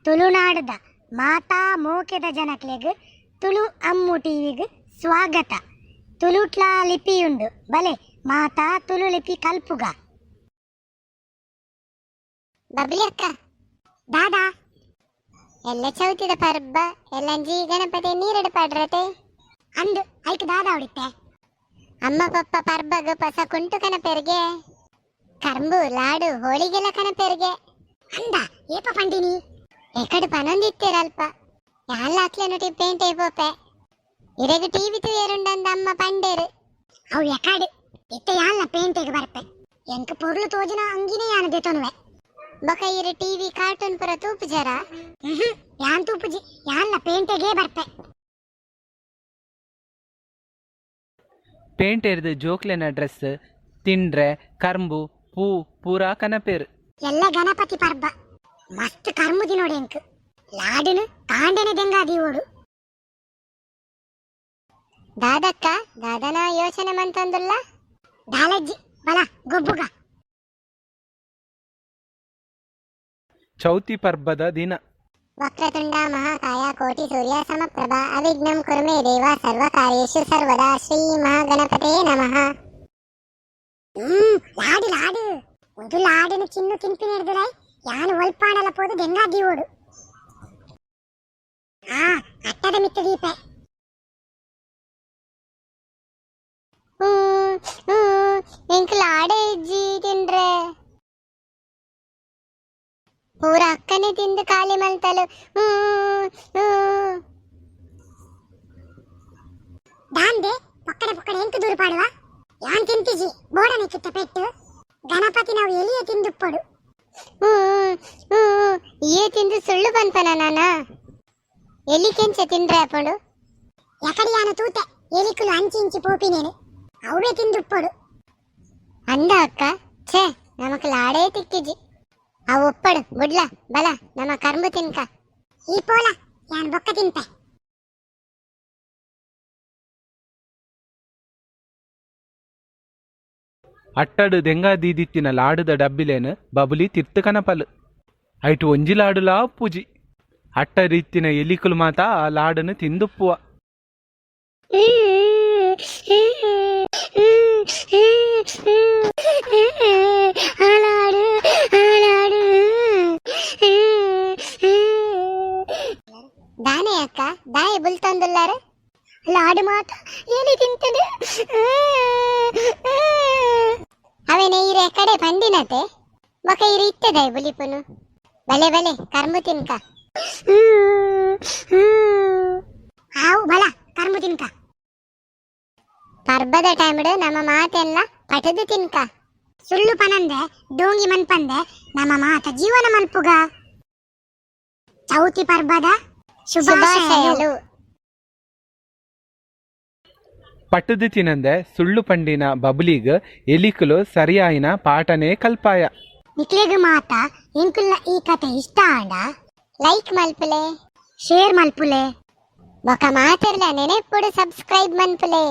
ತುಳುನಾಡದ ಮಾತಾ ಮೋಕೆದ ಜನಕ್ಲೆಗ್ ತುಳು ಅಮ್ಮು ಟಿವಿಗ್ ಸ್ವಾಗತ. ತುಳುಟ್ಲಾ ಲಿಪಿಯುಂಡು, ಬಲೆ ಮಾತಾ ತುಳು ಲಿಪಿ ಕಲ್ಪುಗ. ಬಬ್ಲಿ ಅಕ್ಕ. ದಾದಾ? ಎಲ್ಲ ಚೌತಿದ ಪರ್ಬ ಎಲ್ಲಂಜಿ ಗಣಪತಿ ನೀರಡು ಪಾಡ್ರತೆ. ಅಂದು, ಐಕ್ ದಾದಾ ಹೊಡಿತೆ? ಅಮ್ಮ ಪಪ್ಪ ಪರ್ಬಗ್ ಪಸ ಕುಂಟು ಕನಪೆರ್ಗೆ, ಕರ್ಂಬು ಲಾಡು ಹೋಳಿಗೆಲ್ಲ ಕನಪೆರ್ಗೆ. ಅಂದ, ಏಪ ಪಂಡಿನಿ? ಎಕಡು ಪನೊಂದಿತ್ತೀರ ಅಲ್ಪ ಯಾನ್ಲ ಅಕ್ಲೆನೊಟಿ ಪೇಂಟೆ ಪೋಪೆ. ಇರೆಗ್ ಟಿವಿ ತೂಯರುಂಡಂದ ಅಮ್ಮ ಪಂಡೇರು. ಅವು ಎಕಾಡು ಇತ್ತೆ ಯಾನ್ಲ ಪೇಂಟೆಗ್ ಬರ್ಪೆ. ಎಂಕ್ ಪೊರ್ಲು ತೋಜಿನ ಅಂಗಿನೇ ಯಾನ್ ದೆತೊನುವೆ. ಬೊಕ ಇರು ಟಿವಿ ಕಾರ್ಟೂನ್ ಪುರ ತೂಪುಜರ? ಹ್ಮ್, ಯಾನ್ ತೂಪುಜಿ. ಯಾನ್ಲ ಪೇಂಟೆಗೇ ಬರ್ಪೆ. ಪೇಂಟೆರ್ದ್ ಜೋಕ್ಲೆನ ಡ್ರೆಸ್, ತಿಂಡ್ರೆ, ಕರ್ಂಬು, ಪೂ ಪೂರಾ ಕನಪೇರ್. ಎಲ್ಲ ಗಣಪತಿ ಪರ್ಬ ಮಸ್ತ್ ಕರ್ಮು ದಿನೋಡು. ಎಂಕ್ ಲಾಡುನು ಕಾಂಡೆನೆ ದೆಂಗಾ ದೀವೋಡು. ದಾದಕ್ಕ, ದಾದನ ಯೋಚನೆ ಮಂತೊಂದುಲ್ಲ? ದಾಲಜ್ಜಿ, ಬಲ ಗೊಬ್ಬುಗ. ಚೌತಿ ಪರ್ಬದ ದಿನ. ವಕ್ರತುಂಡ ಮಹಾಕಾಯ ಕೋಟಿ ಸೂರ್ಯ ಸಮಪ್ರಭಾ ಅವಿಘ್ನಂ ಕುರು ಮೇ ದೇವ ಸರ್ವ ಕಾರ್ಯೇಷು ಸರ್ವದಾ. ಶ್ರೀ ಮಹಾಗಣಪತೇ ನಮಃ. ಹ್ಮ್, ಲಾಡು ಲಾಡು. ಒಂದು ಲಾಡಿನ ಚಿನ್ನು ತಿನ್ಪಿನ ಹಿಡ್ದುಲೈ ಯಾನು ಒಲ್ಪಾಣಲ ಪೋದು ದೆಂಗಾ ದೀವೋಡು. ಆ ಅಟ್ಟದ ಮಿತ್ತ ದೀಪೆ. ಹ್ಮ್ ಹ್ಮ್, ಎಂಕ್ ಲಾಡೆ ಇಜ್ಜಿ ತಿಂಡ್ರೆ. ಪೂರ ಅಕ್ಕನೆ ತಿಂದು ಖಾಲಿ ಮಲ್ತಲು. ಹ್ಮ್ ಹ್ಮ್. ದಾಂದೆ ಪೊಕ್ಕಡೆ ಪೊಕ್ಕಡೆ ಎಂಕ್ ದೂರು ಪಾಡುವ? ಯಾನ್ ತಿಂತಿಜಿ, ಬೋಡನೆ ಕಿತ್ತ ಪೆಟ್ಟು. ಗಣಪತಿ ನಾವು ಎಲಿಯ ತಿಂದುಪ್ಪಡು. ಹ್ಮ್ ಹ್ಮ್, ಏ ತಿಂದು ಸುಳ್ಳು ಪನ್ಪನ ನಾನ? ಎಲ್ಲಿ ಕೆಂಚ ತಿಂಡ್ರೆ ಅಪ್ಪಡು? ಎಕಡಿಯಾನ ತೂತೆ ಎಲಿಕುಲು ಅಂಚಿ ಇಂಚಿ ಪೋಪಿನೇನು. ಅವೇ ತಿಂದುಪ್ಪಡು. ಅಂದ ಅಕ್ಕ, ಛೇ, ನಮಕ್ ಲಾಡೇ ತಿಕ್ಕಿಜಿ. ಆ ಒಪ್ಪಡು ಬುಡ್ಲ, ಬಲ ನಮ್ಮ ಕರ್ಂಬು ತಿನ್ಕ. ಈ ಪೋಲ, ಯಾನ್ ಬೊಕ್ಕ ತಿನ್ಪೆ. ಅಟ್ಟಡು ದೆಂಗಾ ದೀದಿತ್ತಿನ ಲಾಡುದ ಡಬ್ಬಿಲೇನು ಬಬುಲಿ ತಿರ್ತು ಕನಪಲ್. ಐಟು ಒಂಜಿ ಲಾಡುಲಾ ಉಪ್ಪುಜಿ. ಅಟ್ಟರಿತ್ತಿನ ಎಲಿಕುಲು ಮಾತ ಆ ಲಾಡನ್ನು ತಿಂದುಪ್ಪುವ. ಆಲಾಡು ಆಲಾಡು. ದಾನೆ ಅಕ್ಕ, ದಾಯಿ ಬುಲ್ತೊಂದುಲ್ಲಾರು? ಲಾಡು ಮಾತ ಎಲಿ ತಿಂತದೆ. ಅವೇನೆ ಈರೆ ಕಡೆ ಪಂಡಿನತೆ. ಬೊಕ ಇರು ಇತ್ತದಾಯ್ ಬುಲಿಪುನು? ಬಲೆ ಬಲೆ, ಕರ್ಮು ತಿನ್ಕ. ಆವು, ಬಲ ಕರ್ಮು ತಿನ್ಕ. ಪರ್ಬದ ಟೈಮ್ಡ್ ನಮ್ಮ ಮಾತೆಲ್ಲ ಪಟದು ತಿನ್ಕ. ಸುಳ್ಳು ಪನಂದೆ, ಡೋಂಗಿ ಮನ್ಪಂದೆ ನಮ್ಮ ಮಾತ ಜೀವನ ಮಲ್ಪುಗ. ಚೌತಿ ಪರ್ಬದ ಶುಭಾಶಯಲು. ಶುಭಾಶಯಲು. ಪಟ್ಟದು ತಿನಂದೆ ಸುಳ್ಳು ಪಂಡಿನ ಬಬುಲಿಗ್ ಎಲಿಕುಲು ಸರಿಯಾಯಿನ ಪಾಠನೇ ಕಲ್ಪಾಯ. ನಿಕ್ಲೆಗ್ ಮಾತ ಎಂಕುಲ್ನ ಈ ಕತೆ ಇಷ್ಟ ಆಂಡ ಲೈಕ್ ಮಲ್ಪುಲೆ, ಶೇರ್ ಮಲ್ಪುಲೆ, ಬೊಕ ಮಾತೆರ್ಲ ನೆನೆಪುಡು ಸಬ್ಸ್ಕ್ರೈಬ್ ಮನ್ಪುಲೆ.